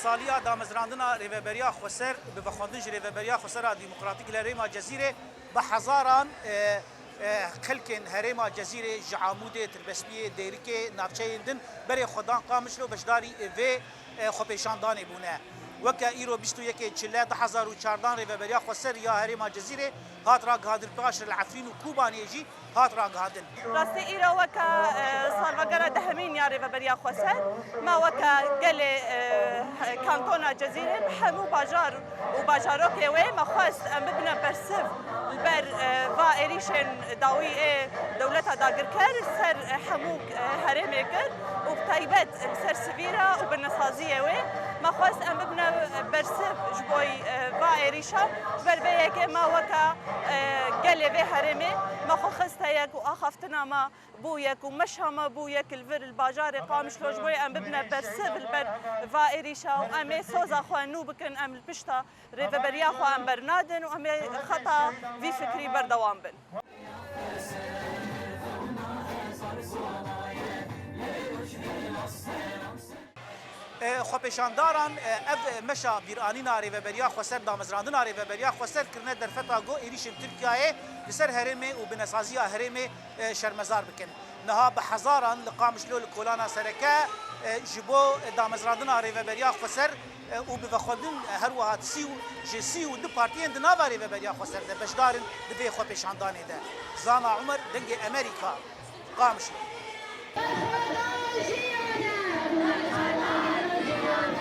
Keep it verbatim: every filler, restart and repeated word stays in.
Aliya damezrandina Rêveberiya Xweser bi vexwendin ji Rêveberiya Xweser a Demokratîk li herêma Cezîrê bi hezaran, e, e, xelkên herêma Cezîrê ji Amûdê, Tirbespiyê, Dêrikê, navçeyên din berê xwedan Qamişlo beşdarî vê, e, xwepêşandanê bûne. Weke îro bîst û yekê Çile du hezar û çardan Rêveberiya Xweser ya herêma Cezîrê hat ragihandin, paş re li Efrîn û Kobaniyê jî hat ragihandin. Rastî îro weke, e, salvegera dehemîn ya Rêveberiya Xweser, me weke gelê, e, kantona Cezîrê bi hemû bajar û bajarokê wê me xwest em bibine bersiv li ber, e, va êrîşên dawî ê dewleta dagirker ser, e, hemû, e, herêmê kir û bi taybet li ser sivîla û binesaziyê wê me xwest em bibine bersiv ji bo, e, va êrîşa. Ji ber vê yekê me weke, e, gelê vê herêmê me xwe xist heyek û axaftina me bû yek û meşa me bû yek li vir li bajarê Qamişlo ji bo em bibine bersiv li ber va êrîşa û em ê soza xwe nû bikin, em li pişta rêveberiya xwe em bernadin û em ê xeta vî fikrî berdewam bin. E, xwepêşandaran, e, ev meşa bîranîna Rêveberiya Xweser, damezrandina Rêveberiya Xweser kirine derfeta ku êrîşên Tirkiyeyê li ser herêmê û binesaziya herêmê, e, şermezar bikin. Niha bi hezaran li Qamişlo li kolana sereke, e, ji bo damezrandina Rêveberiya Xweser, e, û bi vexwendin, e, her wiha sî û, ji sî û du partiyên di nava Rêveberiya Xweser de beşdar in di vê xwepêşandanê de. Zana Umer, Dengê Emerîka, Qamişlo.